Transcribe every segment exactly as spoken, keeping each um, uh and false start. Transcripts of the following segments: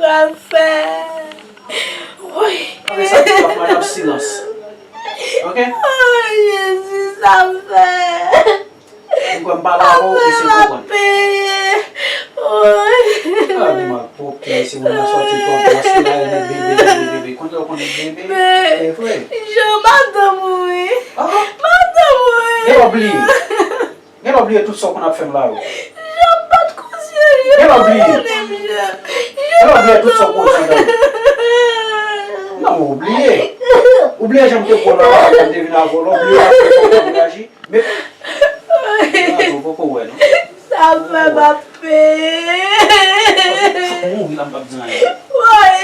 Pral fè. Woy. Ann sa k ap madanm silans. Ok? Oh, Jezi, sa m fè. Ou kwè m pale avè w, eseye konprann. Peye. Woy. Gade malpwòpte, se moun nan sòti pran plas li la, li bebe, bebe, bebe. Konn lè w konnen bebe? E vre. Jan madanm ou ye. Ah. Madanm ou ye. Gen lè w bliye. Gen lè w bliye tout sa w konn ap fè m la yo. Jan pa t konsyans, jan pa t konnen m, jan. Gen lè w bliye tout sa w konn fè m la yo. Non, men w bliye. W bliye jan m te pran nan la, jan m te vin avè w la, w bliye la, w bliye. Men, ou poko wè, non? Sa fè m ap peye. Fòk mouri la, m p ap di anyen. Woy.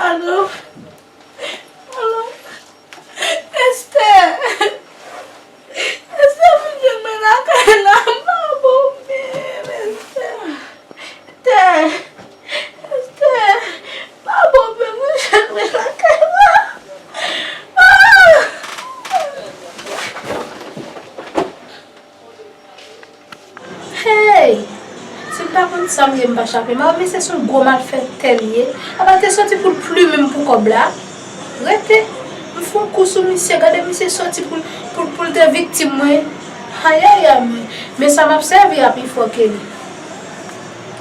Alo. Alo. Esther. Esther, vin jwenn mwen lakay la, m pa bon menm, Esther. Esther. Esther. Pa bon menm, vin jwenn mwen lakay la. Ah! Hey! Si m pa konn sa m ye, m pa chape mal, men se yon gwo malfektè li ye. Apa l te sòti pou l plimen m pou kòb la? Rete! M fè yon kou sou misye, gade misye sòti pou l, pou, pou l te viktim mwen. Ayayay, men, men sa m ap sèvi a pi fò ke li.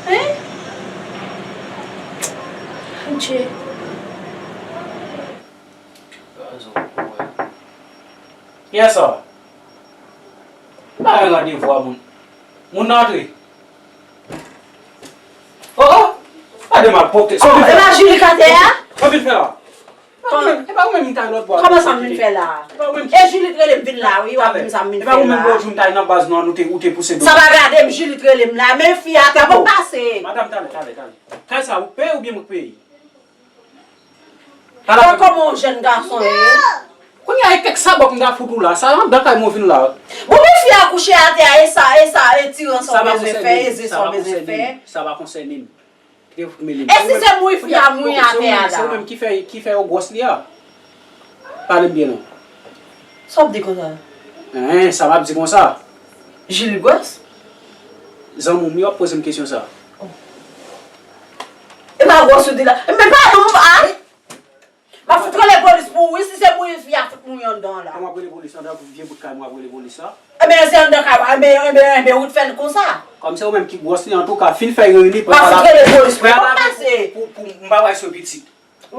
Hein? Adje. Kiyès sa? Pa randevou a moun. Moun nan antre. Oh, oh! Gade malpwòpte. Oh, e pa Julie k atè a? Sa w vin fè la? E pa ou menm, e pa ou menm ki t al lòt bò a. Kòman sa m vin fè la? E pa ou menm ki... E Julie t rele m vin la, wi, w ap di m sa m vin fè la. E pa ou menm lòt jou m t al nan baz nou an, nou te, ou te pouse do. Sa pa gade m, Julie t rele m la, men fi a te pou pase. Madanm, talè, talè, talè. Kay sa, ou k peye oubyen mwen k peye? Gad kòman yon jèn gason ye. Kounye a, e kèk sabòk m ta fout ou la. Sa anndan kay mwen vin la. Bon, men fi a kouche atè a, e sa, e sa, e ti ran sa w bezwen fè, e ze sa w bezwen fè. Sa pa konsène m. Kite fout mele m. E si se mouri fi a mouri atè a la? Se ou menm ki fè, ki fè yo gwòs li a. Pale m byen non. Sa w ap di konsa? Hein, sa m ap di konsa? Julie gwòs? Zanmi w yo ap poze m kesyon sa. Oh. E pa gwòs ou di la. Men pa non, a? M ap fout rele polis pou ou, wi, si se mouri fi a fout mouri anndan la. Kòman w ap rele polis anndan vye bout kay mwen, w ap rele polis la? Enben, se anndan kay mwen, enben, enben, enben, ou t fè l konsa. Kòm se ou menm ki gwòs li, antouka, fin fè reyini, m ap fout rele polis pou ou, kòman se? Pou, pou, m pa wè se pitit. M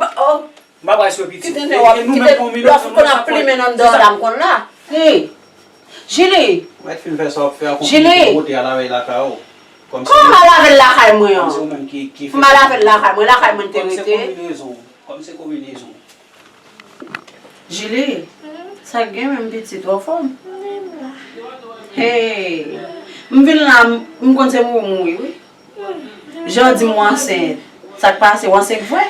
pa wè se pitit. Kite w ap, kite w ap fout konn ap plimen anndan la, m konn la. Hey! Julie! Mèt fin fè sa w ap fè a, konprann ki pote a lave lakay ou. Kòman m a lave l lakay mwen an? Kòm se ou menm ki, ki fè. M a lave l lakay mwen, lakay mwen te rete. Kòm se konbinezon, kòm se konbinezon. Julie, sa k gen menm pitit, ou anfòm? Hey, m vin la, m, m konn se mouri mouri, wi. Jan w di m w ansent, sa k pase, w ansent vre?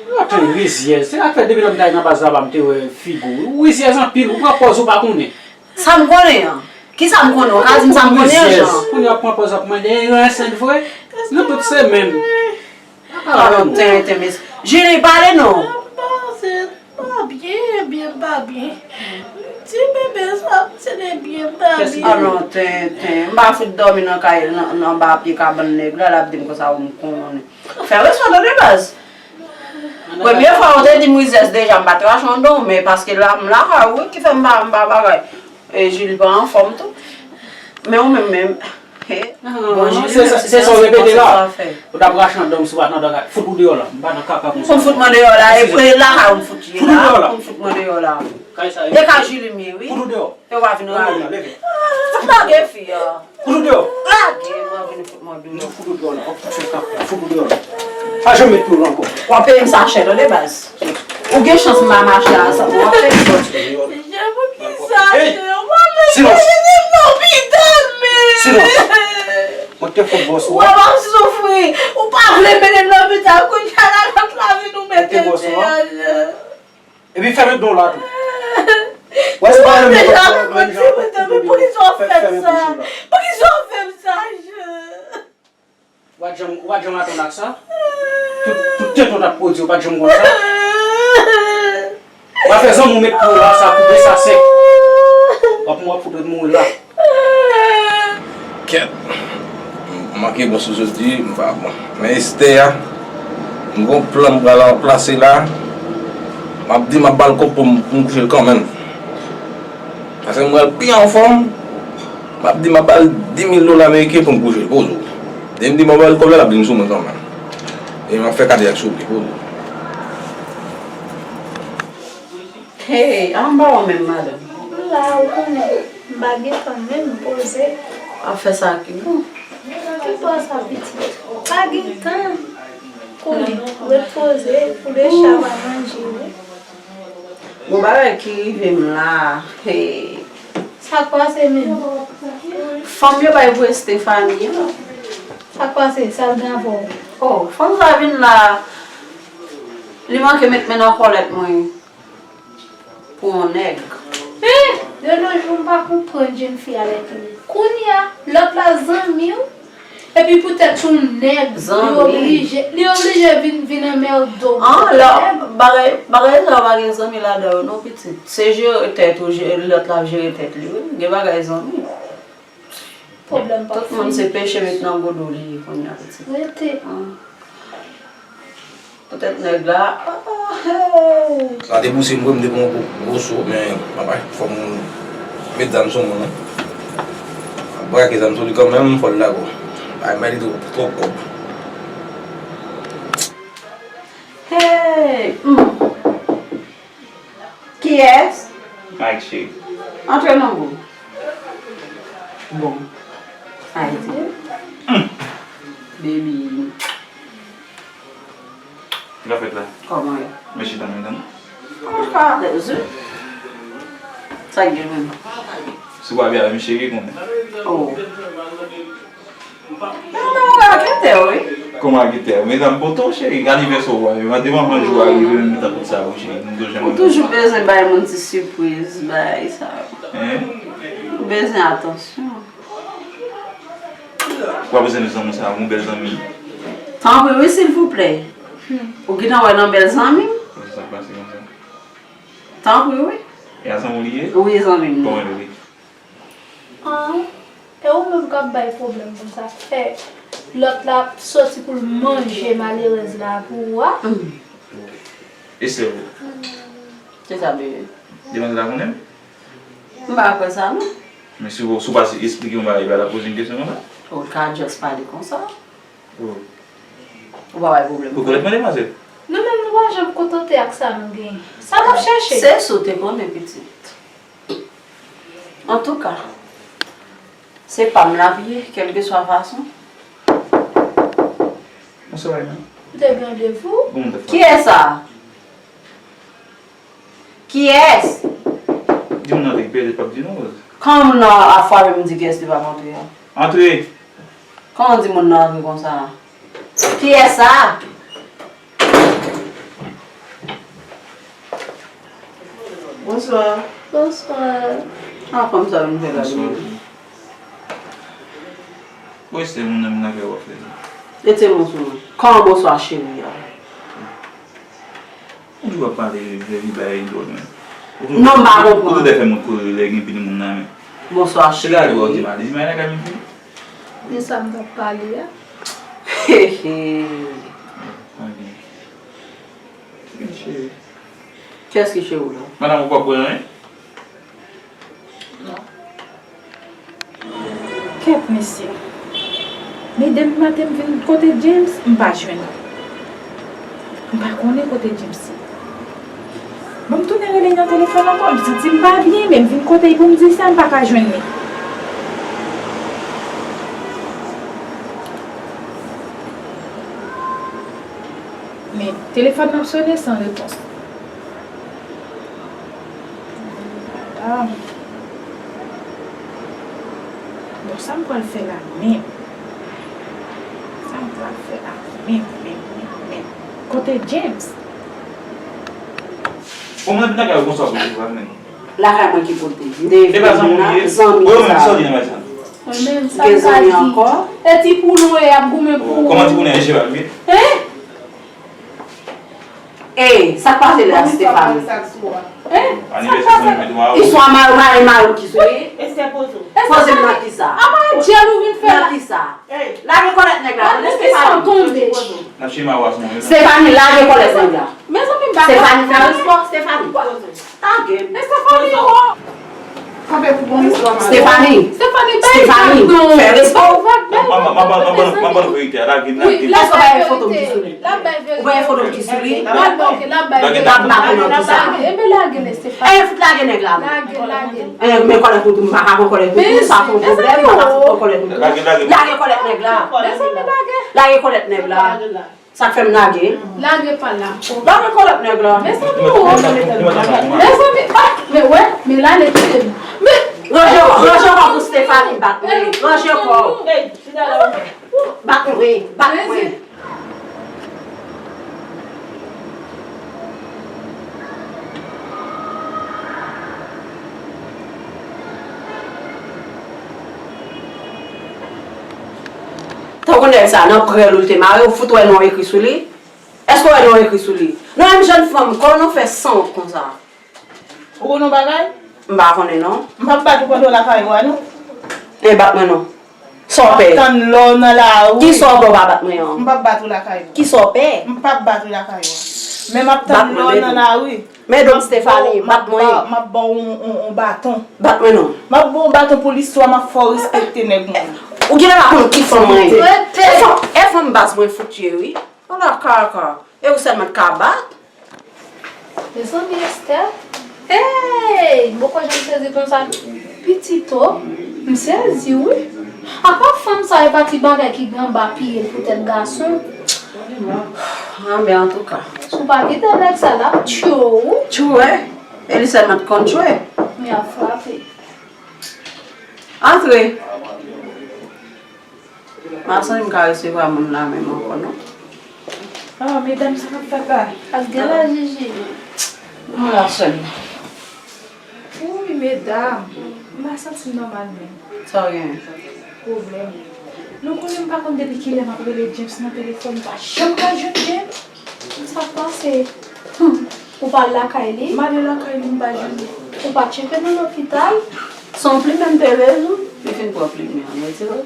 Ou te rizyèz. Se sa k fè depi lè m t al nan baz laba, m te wè figi w. Ou rizyèz anpil, ou pran pòz ou pa konnen. Sa m konnen an? Kisa m konnen? Ou ka di m sa m konnen an, Jan? Kounye a w ap pran pòz w ap mande, e, ou ansent vre? Nou tout se menm. Alò, tenten, mes. Julie, pale non. M pa ansent, m pa byen, byen, m pa byen. Ti bebe sa, m se de byen, m pa byen. Alò, tenten. M pa fout dòmi nan kay, nan, nan anba pye kabann nèg la, l ap di m konsa, ou m konnen. Fè respè tande baz. Premye fwa ou te di m rizyèz deja, m pa t rache yon don, men paske la, m lakay ou wi, ki fè m pa, m pa bagay. E Julie pa anfòm tou. Men ou menm, menm, he. Bon, Julie, se sa, se sa w repete la. Ou t ap rache yon don si w pa t anndan kay. Fout ou deyò la. M pa nan kaka konsa. Ou fout mwen deyò la, e lakay ou m fout ye la. Fout ou deyò la. Ou fout mwen deyò la. Kay sa e. E ka Julie m ye, wi. Fout ou deyò. Yo pa vin rale. Fout lage fi a. Fout ou deyò. Lage, mwen vin fout mwen deyò. Nou fout ou deyò la. Fout ou deyò la. Pa janm met pye w la ankò. W ap peye m sa chè, tande baz. Ou gen chans m pa mache a sa. W ap peye m. Jan, poukisa, Jan? W ap mete m lopital, men. Silans. Mwen te fout bòs ou. W ap soufri. Ou pa vle mete m lopital, kounye a la, lòt la vin ou mete m deyò, Jan. Epi fèmen do w la tou. Wè se pa menm jan. Poukisa w fè m sa? Poukisa w fè m sa, Jan? Ou pa t janm, ou pa t janm atann ak sa? Tout, tout tenten w t ap pwodui, ou pa t janm konn sa? W a fè zanmi w met pye w la, sa koupe, sa sèk. W ap W ap fout ret mouri la. Kèt. M manke bon sou jodi, m pa bon. Men Esther a, m gon plan m pral plase la. M ap di m ap ba l kòb pou m, pou m kouche l kanmenm. Paske m pral pi anfòm. M ap di m ap ba l dis mil dola ameriken pou m kouche l, poze w. Depi m di m ap ba l kòb la, l ap vin sou mwen kanmenm. E m ap fè kadyak sou li, poze w. Hey, anba w menm, madanm. M la, ou konnen. M pa gen tan menm, m poze. W ap fè sa ki bon. Ki bò sa, pitit? Pa gen tan. Konnen, ret poze, pou decha va manje, wi. Gon bagay ki rive m la. Hey. Sa k pase menm? Fanm yo bay pou Estefani an. Sa k pase? Sa l gen avè w? Oh, fanm sa vin la. Li manke met men nan kòlèt mwen. Pou yon nèg. Hein! De nos jours, m pa konprann jèn fi a lè ki ye. Kounye a, lòt la zanmi w, epi poutèt yon nèg, li oblije, li oblije vin, vin anmède w. Ah, lè bagay, bagay sa yo pa gen zanmi ladan yo non, pitit. Se jere tèt ou, je-, lòt la ap jere tèt li, wi. Gen bagay zanmi. Pwoblèm pa fini. Tout moun se peche met nan godo li ye kounye a, pitit. Rete. Ah. Poutèt nèg la. Ah, hey. Sa te pouse m vre, m te pran gwo, gwo so, men apa fò m met zam sou moun, non. Brake zam sou li kanmenm, fò l dakò. Ay, men li twò, twòp kòb. Hey! Mm. Kiyès? Mike cheri. Antre non boo. Bon. Ayiti. Baby. Sa k ap fèt la? Kòman ye? Men chita menm, non? Mwen ka alèz, wi. Sa k gen menm? Si w pa byen avè m, cheri, konnen. Oh. Men ou menm ou ka gen tè, wi. Kòman gen tè? Men zam poto, cheri, anivèsè w a, mande manman jou a rive, menm tan tout sa, wi, cheri. Nou toujou... Ou toujou bezwen bay moun ti sipriz, bay sa. Hein? Ou bezwen atansyon. Ou pa bezwen zanmi sa, yon bèl zanmi. Tanpri, wi, silvouplè. Ou gentan wè nan bèl zanmi m? Sa k pase konsa? Tanpri, wi. E a zanmi w li ye? Wi, zanmi m. Kòman l rele? An, e ou menm k ap bay pwoblèm konsa. Fè lòt la ap soti pou l manje malerèz la pou ou a. E sè w? Se sa, bebe. Demwazèl la konnen m? M pa kwè sa, non. Men si w, si w pa esplike yon bagay, li pa ta poze yon kesyon konsa? Ou ka just pale konsa. Oh. Ou pa bay pwoblèm. Ou konèt mwen, demwazèl? Nou menm, nou pa janm kontante ak sa nou genyen. Sa n ap chèche? Se si w te konnen, pitit. Antouka, se pa m l ap ye, kèlkeswa fason. Bonswa, Emma. M te gen randevou. Kiyès sa? Kiyès? Di moun nan antre, pèdi p ap di non, Rose. Kòman moun nan ap frape m di kiyès li p ap antre a? Antre! Kòman w di moun nan antre konsa a? Kiyès sa? Bonswa. Bonswa. A, fanm sa vin fè la. Bonswa. Wè se moun nan vin avè w ap fè sa. Mete men w sou mwen. Kòman bonswa cheri a? Yon jou w ap pale, vle vin bay dwòl, men. Non, m pa konprann. Ou tou dè fè moun kouri lè gen pil moun nan men. Bonswa, cheri. Se la lè w di m ale, di m ale lakay m vini. De sa m t ap pale a. He, he. Cheri. Kiyès ki cheri w la? Madanm, ou pa kwè anyen? Non. Kèt, mesye. Men depi maten m vin kote James, m pa jwenn li. M pa konnen kote James ye. Bon, m tounen rele nan telefòn ankò, m santi m pa byen, men m vin kote l pou m di sa, m pa ka jwenn li. Men telefòn nan ap sonnen san repons. Ah. Bon, sa m pral fè la menm? Sa m pral fè la menm, menm, menm, menm? Kote James? Bon, mwen lakay ou bonswa pou ou, menm. Lakay mwen ki kote? M te vin la, zanmi sa. Mwen menm, sa m ka di. E ti poulon e ap goumen pou ou. Kòman ti poulon e, Jewel, wi? Hein? Ey, sa k pase la, Stéphanie? Anivèsè san mil vennntwa. Istwa mari, mari, mari ki sou li. Estè pozo. Poze m nan kisa? Apa e dyèl ou vin fè la? Nan kisa? Lage kòlèt nèg la. Gad kesyon tonbe. Nan chema w a sou mwen. Stephanie, lage kòlèt nèg la. Mezanmi, m pa Stephanie, fè respè, Stephanie. Lage. Stephanie, oh. Kanpe pou bon istwa, mari. Stephanie. Stephanie, bay Stephanie, non. Fè respè w. Bay vag, bay vag. M ap ban nou verite a, lage, lage. Èske w pa gen foto m ki sou li? L ap bay verite. Ou pa gen foto m ki sou li? L ap bay, ok, l ap bay verite. Lage, lage, lage, lage. Lage, enben lage l, Stephanie. Eh, fout lage nèg la, non. Lage, lage. Eh, men kòlèt ou tou, m pa ka pran kòlèt ou tou, sa se yon pwoblèm, m pa ka fout pran kòlèt ou tou. Lage, lage, lage. Lage kòlèt nèg la. Mezanmi, lage. Lage kòlèt nèg la. Sa k fè m lage? Lage pa la ankò. Lage kòlèt nèg la. Mezanmi, oh. Mezanmi, ah, men wè, men la, l ap kite m. Men ranje, ranje kò pou Stephanie bat mwen. Ranje kò. Bat mwen, bat mwen. Tankou nèg sa, nan prèl ou l te mare, ou fout wè non ekri sou li? Èske w wè non ekri sou li? Non, menm jèn fanm, kòman w fè sanwont konsa? Ou konn yon bagay? M pa konnen non. M p ap bat ou pandan w lakay ou a non. E bat mwen non. Sa w pè? M ap tann lè w nan lari. Kisa w pè w pa bat mwen an? M p ap bat ou lakay ou a. Kisa w pè? M p ap bat ou lakay ou a. Men m ap tann lè w nan lari. Men donk Stephanie, bat mwen. M ap ba w yon, yon, yon baton. Bat mwen non. M ap ba w yon baton pou listwa, m ap fè w respekte nèg mwen. Ou genlè pa konn ki fanm mwen ye. E fanm, e fanm baz mwen fout ye wi. Ala kaka. E ou sèlman k ka bat? Mezanmi, Esther. Hey! M poko janm sezi konsa. Pitit o, m sezi wi. Apa fanm sa e pa ti bagay ki gen anba pye l poutèt gason? Anben, antouka. Si w pa kite nèg sa, l ap tchwe w. Tchwe? E li sèlman t konn tchwe? Li ap frape. Antre. M pa santi m ka resevwa moun la menm ankò non. Ah, medam, sa k ap fèt la? Ap gen la, Jiji. Mwen la sèlman. Wi, medam. M pa santi m nòmal menm. Sa w gen? Pwoblèm. Nou konnen m pa konn depi kilè m ap rele James nan telefòn, m pa janm ka jwenn James. Sa k pase? Hmm. Ou pa al lakay li? M ale lakay li, m pa jwenn li. Ou pa tcheke nan lopital? Se yon plimen m te rele, li fin pran plimen an, retire l.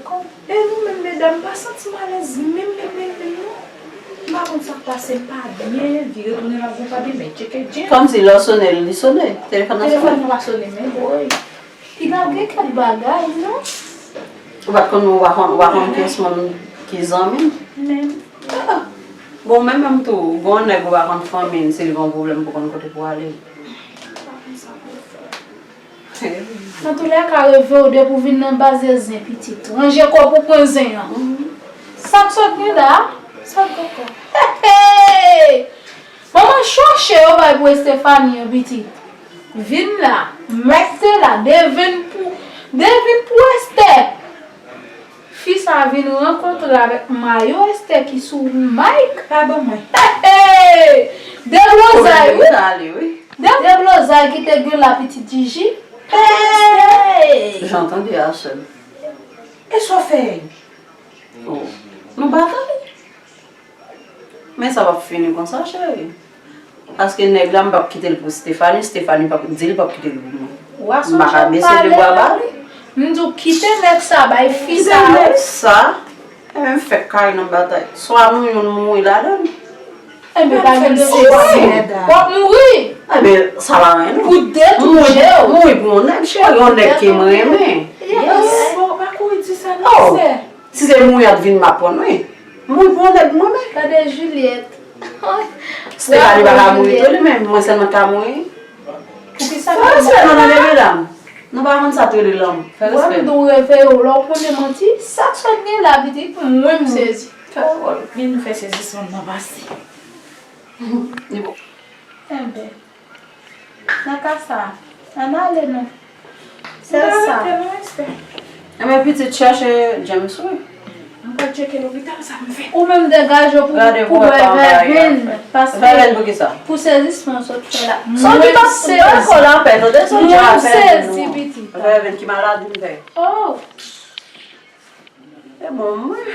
E nou menm medam, m pa santi m alèz menm, menm, menm, menm, non. M pa konn sa k pase, m pa byen, vire tounen m ap di m pa byen, men tcheke James. Kòmsi lè w sone l, li sone. Telefòn nan sone. Telefòn nan pa sone menm. Woy. Piga gen kèk bagay, non? Ou pa t konn, ou pa konn, ou pa konn kiyès moun ki zanmi m? Menm. Ah! Bon, menm, menm tou, gon nèg ou pa konn fanmi l, si l gon pwoblèm, ou pa konn kote pou ale. Antoulèka, reve w depi w vin nan baz e zen, pitit. Ranje kò w pou pran zen an. Sa k sot gen la? Sa k gen kò? Hey, hey! Manman chòche yo bay pou Estefani an, pitit. Vin la, mèt se la, devin pou, devin pou Estè. Fi sa a vin rankontre avèk mayo Estè ki sou Mike. Pa ban mwen. Hey, hey! Deblozay, wi. Pwoblèm sa ale, wi. De, deblozay ki te gen la, pitit Jiji. Hey! Jan tande a, sè m. E sa w fè? Oh. Nou batay. Men sa p ap fini konsa, cheri. Paske nèg la, m p ap kite l pou Stefani, Stefani p ap di l p ap kite l pou mwen. M pa ka bese de bra ba li. M di w kite nèg sa, bay fi sa. Kite nèg sa. Enben, m fèk kare nan batay. Swa nou youn mouri ladan l. Enben, pa gen sezi. W ap mouri. Enben, sa pa anyen, non. Pou detouche w. Mouri pou yon nèg, cheri, yon nèg ke m renmen. Yes. Bon, pa kouri di sa, non, sè. Si se mouri a t vin m ap pran, wi. Mouri pou yon nèg mwen, men. Gade Juliette. Stefani pa ka mouri tou, li menm. Mwen sèlman ka mouri. Poukisa? Fè respè nou, non, medam. Nou pa konn sa t rele lanmou. Fè respè nou. Ou reveye w la, ou konnen manti. Sa k sot gen la, pitit, mwen m sezi. Fè wòl. Men nou fè sezisman nan pase. Li bon. Enben. Nan ka sa, ann ale non. Sèl sa. Enben, pitit, chèche James, wi. M pral tcheke lopital, sa m fè. Ou menm degaje w pou, pou wè Vèvin. Vèvin pou kisa? Pou sezisman w sot fè la. Sot ki pa dakò la, pè, tande, sot di afè nou. Vèvin ki maladi m fè. Oh. E bon, mwen.